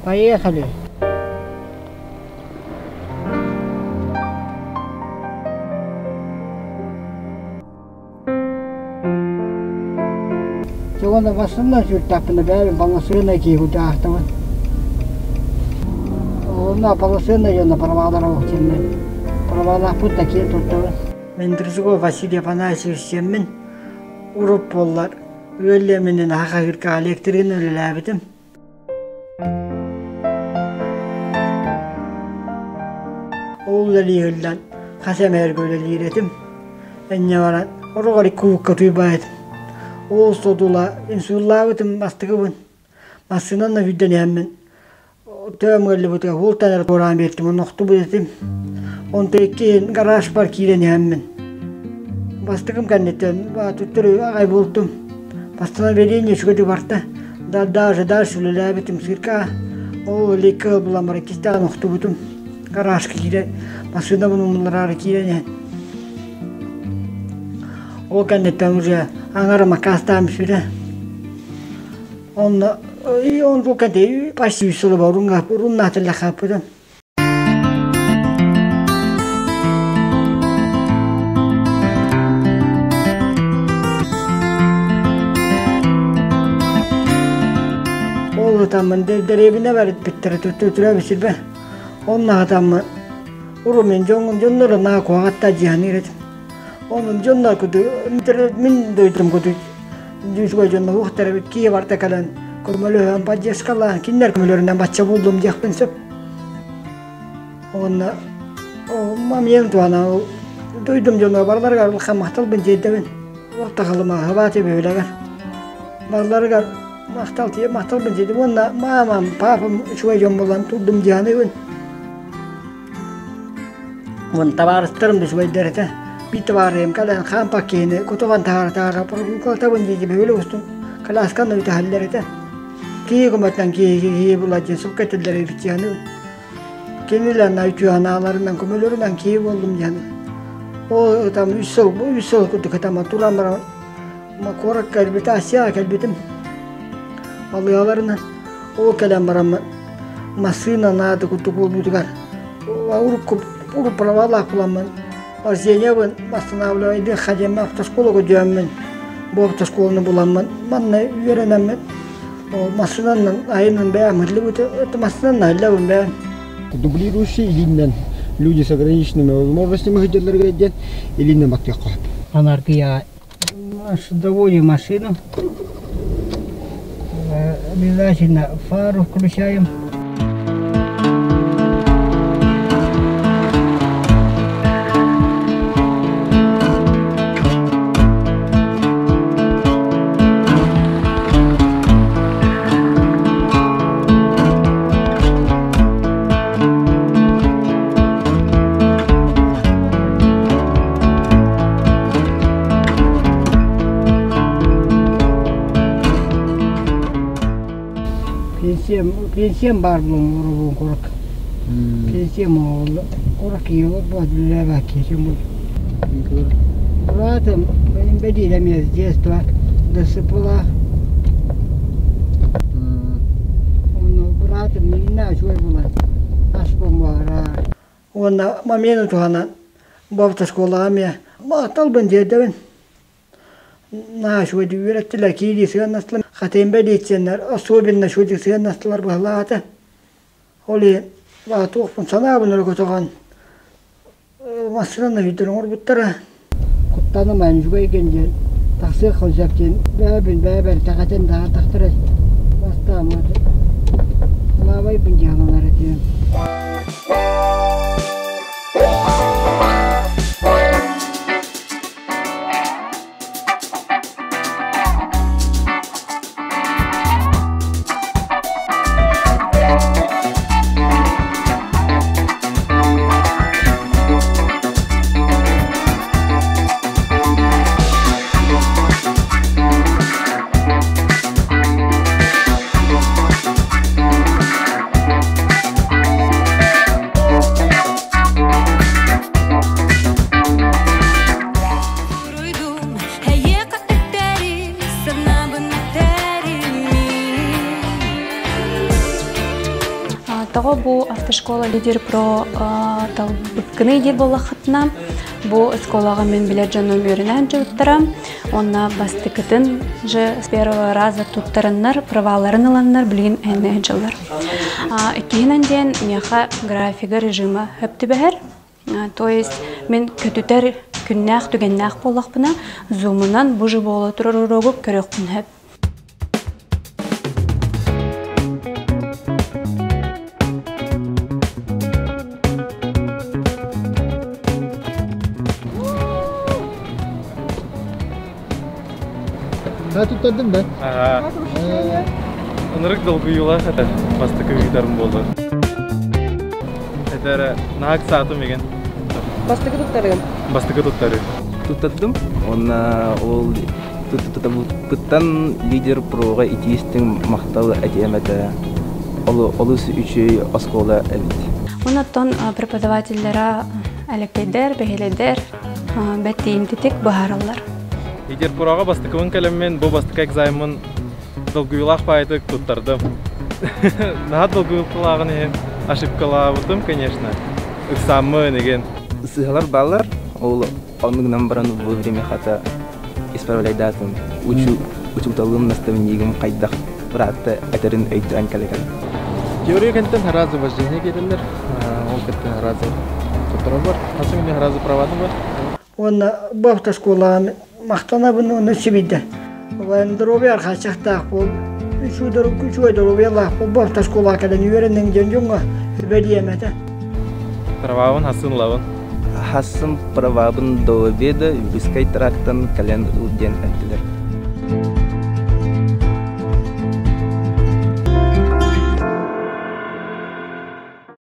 Поехали! Дьэ уонна массыына сүүртэхпинэ бэйэм полосыанай киһи кутаахтабын. Онно полосыанай дьонно правалара диэммин правалаахпыт да киэн туттабын. Мендрзгов Василий Афанасьевич диэммин урут буоллар ыаллыамминэн аһаҕаһыырга электригин үлэлээбитим. Ол үлэлиириллэн хас эмэ эргэ үлэлиир этим. Инньэ баран ороҕор икки уукка тыйбаайт. Ол содула инсуллаабытым бастакыбын. Массыынанан өйдөнөммүн төм ыаллыбытыгар уолтан эрэ туораан биэртим, онно охтубут этим. Онто иккиһин гаражпар киирэн иһэммин. Бастакым кэнниттэн төттөрү аҕай буолтум. Восстановление үчүгэйдик барта. Да, даже дальше үлэлээбитим цирка. Ол лекке булан баран кистээн охтубутум. Гаражка киирэн, массыынабын умуллараары киирэн иһэн. Ол кэнниттэн уже аҥара макаастаан сүрэ. Онно он бу кэнти почти үс сыл уруннаатыллахааппытым. Ол ытаммын дэриэбинэ барыппыттара төттөрү сирбэ. Онно хатаммын уру мин дьоҥҥум дьонноро наа куһаҕатта дьиһаныыр этим. Онон дьоннор куду мин дойдум куду үчүгэй дьонно уохтар эбит киһи барта кэлэн көмөлөһөн поддержкалаан кинилэр көмөлөрүнэн бачча буллум диэхпин сөп. Уонна мамием туһана дойдум дьоно барыларыгар улахан махталбын тиэрдэбин. Ортахалыма хабааты бөһүлэгэр. Барыларыгар махтал махталбын тиэрдэбин уонна маамам, папам үчүгэй дьон буолан турдум диэханыбын. Уон табаарыстарым да үчүгэйдэр этэ. Биир табаарыһым кэлэн хаампак киһини кутуган таһаара-таһаара прогулкалатабын дии бөһүөлэк устун колясканы үтэһэллэр этэ. Киһи көмөтүнэн киһи киһи була диэн суп кэтиллэр эбит диэни. Кинилэр үтүө санааларынан көмөлөрүнэн киһи буоллум диэн. Ол там үс сыл курдук этам туран баран куоракка кэлбитэ, Асияҕа кэлбитим. Балыыһаларынан ол кэлэн бараммын массыына наада курдук буолбутугар урукку урут правалаах буламмын вождениябын восстанавливайдыахха диэммин автошкола көрдөөммүн бу автошколаны буламмын манна үөрэнэммин ол массыынанан айанын бэйэм ыллыбыт массыынанан айыллабын бэйэм. Дублирующий илииннэн люди с ограниченными возможностями сылдьалларыгар диэн илииннэн баттыахха сөп. Анаргия доводим машину. Обязательно фару включаем. Пенсиям, пенсиям баар буолан курак. Пенсиям курак киһи Братом инвалидом я с детства досыпала. Он братом не знаю, что было. Ас бомбара. Уонна мамены туһанан бу автошколаҕа эмиэ махталбын тиэрдэбин. Наһаа үчүгэйдик үөрэттилэр, киирии сыаннастылар. Хатыйын бэлиэтиэннэр особенно үчүгэйдик сыаннастылар быһалаата. Ол иһин туохпун санаабын өрө көтөҕөн массыынаны өйдөрөн оҥорбуттара. Куттанымаан үчүгэй диэн тахсыаххын сөп диэн бэйэбин бэйэбэр итэҕэтэн даҕа тахтара бастааммыт санаабайбын дьаһалалар этим. Тоҕо бу автошкола Лидер Про талбыккыный диир буоллаххытына, бу оскуолаҕа мин билэр дьонум үөрэнэн дьылыттара, уонна бастакытын же с первого раза туттараннар, праваларын ыланнар билигин эһэннэ дьыллар. Иккиһинэн диэн миэхэ графига режима хөп түбэһэр. То есть мин көтүтэр күннээх түгэннээх буоллахпына, зумунан бу же буола турар уруогу көрүөхпүн сөп. Ha туттардым да. Ынырык долгуйуулаах этэ бастакы ыытарым буолар. Это наһаа ыксаатым игин. Бастакы туттарыгын? Бастакы туттарыы. Туттардым. Уонна ол Тутабыттан лидер проҕа итиистиҥ махтал этиэм этэ. Олус үчүгэй оскуола эбит. Онон преподавателлара элэккэйдэр, бэһилэйдэр бэт тиийимтитик быһаараллар. Лидер проҕа бастакыбын кэлэммин бу бастакы экзамеммын долгуйуулаах баайытык туттардым. Наһаа долгуйуулааҕын иһин ошибкалаабытым, конечно. Ыксааммын игин. Сыһалар бааллар, ол оннугунан баран во время хата исправляйдаатым. Учууталым, наставнигым хайдах быраатта этэрин өйдөөн кэлэ Теория кэнтэн сразу вождение келелер. Ол кэттен сразу туттараллар. Хасым мне сразу праваны бар. Уонна бу автошколаҕа махтанабын уонна сибийдэ. Здоровье архачахтаах буол, үчүгэй доруобуйалаах буол, бу автошколаҕа кэлэн үөрэнниҥ диэн дьоҥҥо сүбэлиэм этэ. Правабын хасын ылабын. Хасын правабын до обеда Выбыскай трактан кэлэн ыл диэн эттилэр.